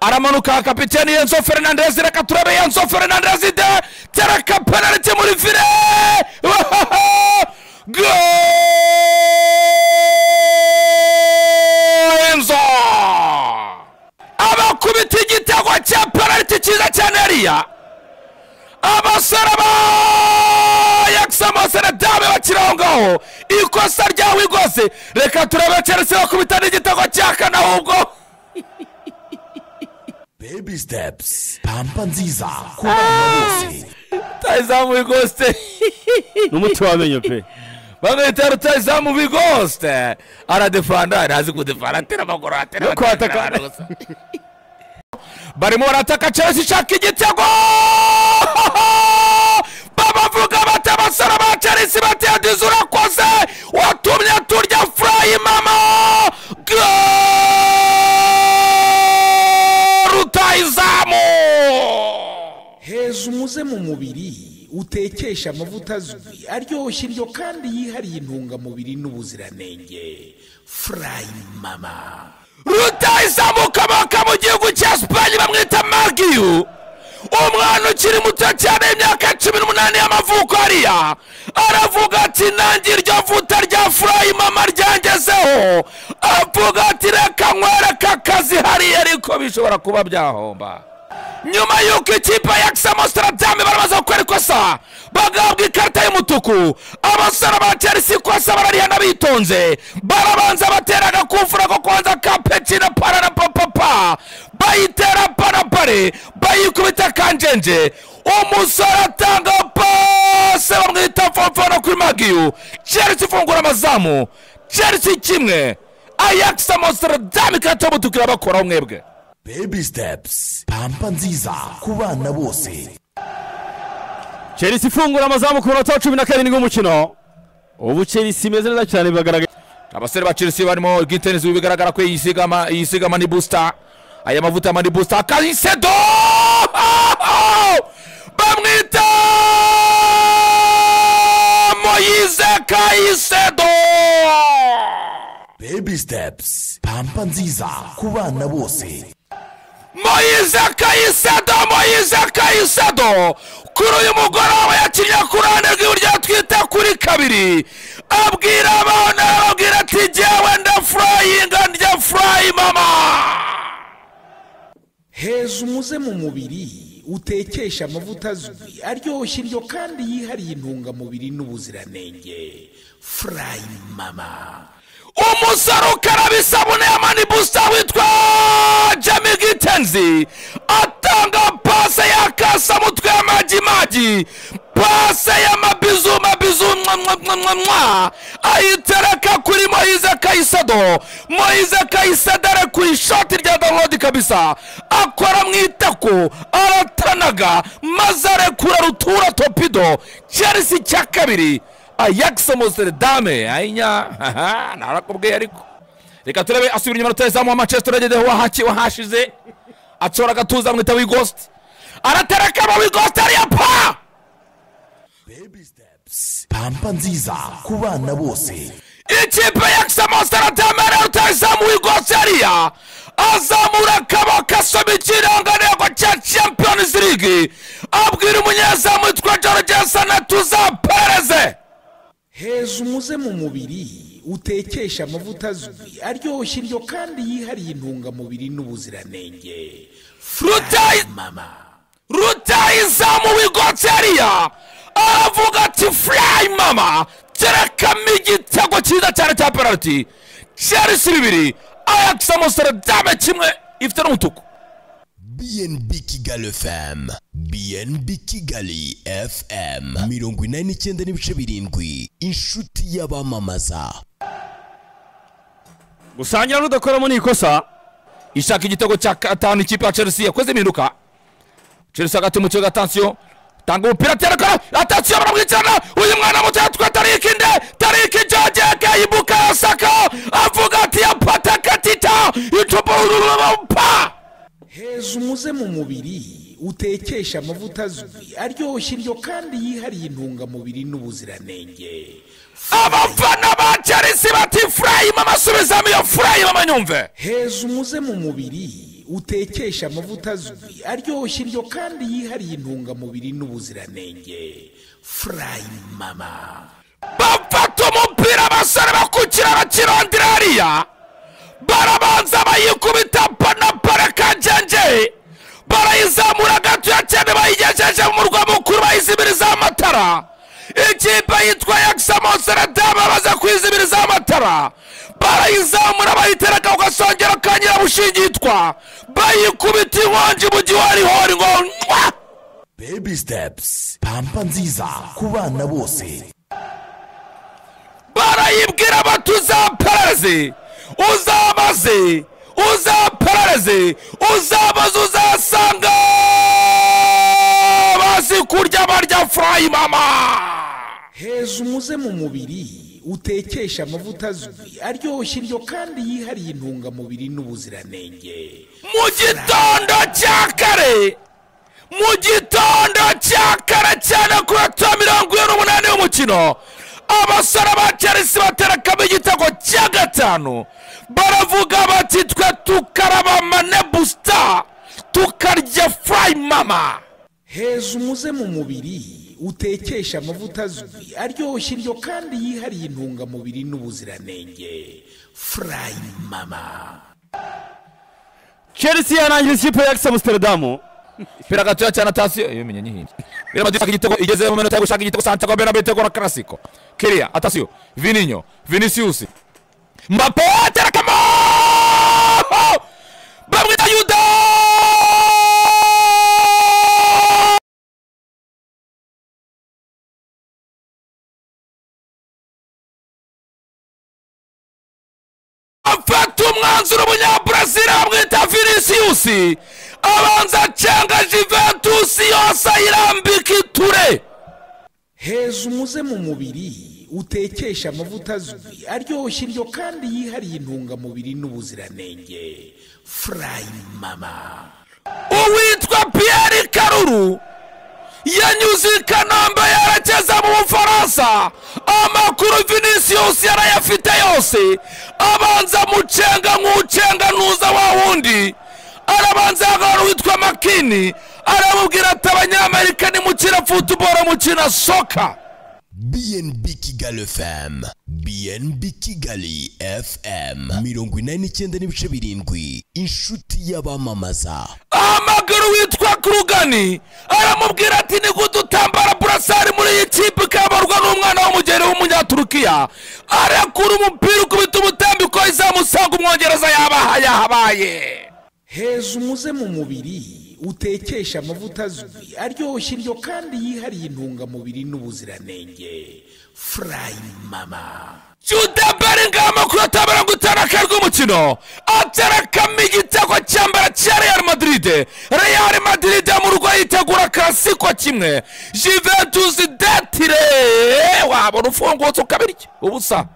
Aramanuka kapiteni Enzo Fernandez, reka turabe Enzo Fernandez de tereka penalty muri file. Goal! Enzo abakubita igitego cya penalty cyiza cyane hariya. Abasore ba Ajax Amsterdam bakiri aho ngaho, ikosa rya Wigose. Reka turabe Chelsea bakubita n'igitego cya kane ahubwo. Baby Steps, pampa nziza ku bana bose. Rutahizamu Wigose n'umuti w'amenyo pe. Bamwita rutahizamu Wigose, aradefanda, ntazi kudefanda, atera amaguru, atera kwataka. Barimo barataka Chelsea ishaka igitego. Babavuga bati abasore ba Chelsea bati Adizu urakoze watumye turya furayi mama. Rutahizamu heza umuze mu mubiri utekesha amavuta azwi aryoshye indyo kandi yihariye intungamubiri n'ubuziranenge. Furayi mama. Rutahizamu ukomoka mu gihugu cya Spain bamwita Margiu, umwana ukiri muto cyane y'imyaka 18 y'amavuko hariya, aravuga ati nanjye iryo vuta rya furayi mama ryangezeho. Avuga ati reka nkwereke akazi hariya, ariko bishobora kuba byahomba. Nyuma y'uko ikipe ya Ajax Amsterdam baramaze gukora ikosa bagahabwa ikarita y'umutuku, abasore ba Chelsea ikosa bararihana bitonze, barabanza batera agakufura ko kwanza ka pecina parara papapa, bayitera parapare, bayikubita kanjenje, umusore atanga pase bamwita Fofana kuri Magiu. Chelsea ifungura amazamu, Chelsea 1, Ajax Amsterdam ikarita y'umutuku irabakoraho mwebwe. Baby Steps, pampa nziza ku bana bose. Chelsea ifungura amazamu ku munota wa 17 w'umukino. Ubu Chelsea imeze neza cyane bigaragara. Abasore ba Chelsea barimo Gittens, bigaragara ko yisiga Money Booster, aya mavuta Money Booster. Caicedo bamwita Moise Caicedo. Baby Steps, pampa nziza ku bana bose. Moise Caicedo, Moise Caicedo kuri uyu mugoroba yakinnye ku ruhande rw'iburyo twita kuri kabiri, abwira abana, arababwira ati jyewe ndafurayinga ndya furayi mama. Heza umuze mu mubiri utekesha amavuta azwi aryoshye indyo kandi yihariye intungamubiri n'ubuziranenge. Furayi mama. Umusore ukaraba isabune ya Money Booster witwa Jamie Gittens atanga pase ya kasamutwe ya Maji, pase ya mabizu mabizu mwa, ayitereka kuri Moise Caicedo. Moise Caicedo ari ku ishoti rya download kabisa, akora mu itako aratanaga maze arekura rutura torpedo. Chelsea cya kabiri, Ajax Amsterdam ainya narakubwiye. Ariko reka turebe asubira inyuma rutahizamu wa Manchester United wahashize atsora agatuza amwita Wighost, aratereka mu Wighost ariya pa. Baby Steps, pampa nziza ku bana bose. Ikipe ya Ajax Amsterdam rutahizamu Wighost hariya azamura akaboko asoma ikirangantego cya Champions League, abwira umunyezamu witwa Jorgensen tuzapereze. Heza umuze mu mubiri utekesha amavuta azwi aryoshye indyo kandi yihariye intungamubiri n'ubuziranenge. Rutahizamu Wigotse hariya aravuga ati furayi mama, terekamo igitego cyiza cyane cya penalty. Chelsea 2, Ajax Amsterdam 1, ifite n'umutuku. BNB Kigali FM, BNB Kigali FM 89.7, inshuti y'abamamaza. Gusangira n'udakoramo ni ikosa. Ishaka igitego cya 5 ikipe ya Chelsea yakoze impinduka. Chelsea hagati mu kibuga, attention, tanga umupira tereka, attention baramwicana. Uyu mwana muto yatwa Tariki nde, Tariki George Ibuka Saka avuga ati yapata katita icupa pa. Heza umuze mu mubiri utekesha amavuta azwi aryoshye indyo kandi yihariye intungamubiri n'ubuziranenge. Abafana ba Chelsea bati furayi mama, subizamo iyo furayi mama nyumve. Heza umuze mu mubiri Utekesha amavuta azwi aryoshya indyo kandi yihariye intungamubiri n'ubuziranenge. Furayi Mama. Bafata umupira abasore bakukira bakirondera hariya, barabanza bayikubita panapare kanjenje, barayizamura gatoya cyane, bayigejeje mu murwa mukuru, bayizimiriza amatara. Ikipe yitwa Ajax Amsterdam baza kwizimiriza amatara, barayizamura bayitereka ku gasongero ka Nyirabushingi yitwa, bayikubita inkongi mu giwarihori ngo mwa. Baby Steps, pampa nziza ku bana bose. Barayibwira bati uzaperereze, uzabaze, uzaperereze, uzabaze, uzasanga bazi kurya barya Furayi Mama. Heza umuze mu mubiri, utekesha amavuta azwi aryoshya indyo kandi yihariye intungamubiri n'ubuziranenge. Mu gitondo cya kare, mu gitondo cya kare cyane ku minota 48 y'umukino, abasore ba Chelsea baterekamo igitego cya 5, baravuga bati twe tukaraba mane busta tukarya Furayi Mama. Heza umuze mu mubiri, utekesha amavuta azwi aryoshya indyo kandi yihariye intungamubiri n'ubuziranenge. Furayi Mama. Chelsea yarangira ikipe ya Ajax Amsterdam. Pira gatoya cyane atasiyo iyo menye nyihinze. Real Madrid igitego igeze mu minota yo gushaka igitego, Santiago Bernabeu itegura Clasico. Kiria atasiyo Vininho, Vinicius, Mbappe aterekamo, bamwita Yuda. Afata umwanzuro umunyabrazil bamwita Vinicius, abanza acenga Juventus yose ayirambika iture. Heza umuze mu mubiri, utekesha amavuta azwi aryoshya indyo kandi yihariye intungamubiri n'ubuziranenge. Furayi Mama. Uwitwa Pierre Karuru yanyuze i Kanombe yerekeza mu Bufaransa, amakuru Vinicius yarayafite yose, abanza mucenga nk'ucenga ntuza wa wundi, arabanza ahagarara uwitwa Makini, aramubwira ati abanyamerika nimukina football mukina soka. BNB Kigali FM, BNB Kigali FM 89.7, inshuti y'abamamaza. Ahamagara uwitwa Krugani aramubwira ati ni gute utambara burasari muri iyi kipe ikayoborwa n'umwana w'umugeni w'umunyaturukiya, arekura umupira ukubita umutambiko izamusanga umwongereza yabaha yahabaye. Heza umuze mu mubiri, utekesha amavuta azwi aryoshya indyo kandi yihariye intungamubiri n'ubuziranenge. Furayi Mama. Jude Bellingham ku minota 57 y'umukino aterekamo igitego cya mbere cya Real Madrid. Real Madrid mu rugo yitegura Clasico kimwe, Juventus detire, wabona ufungutse ukabirya ubusa.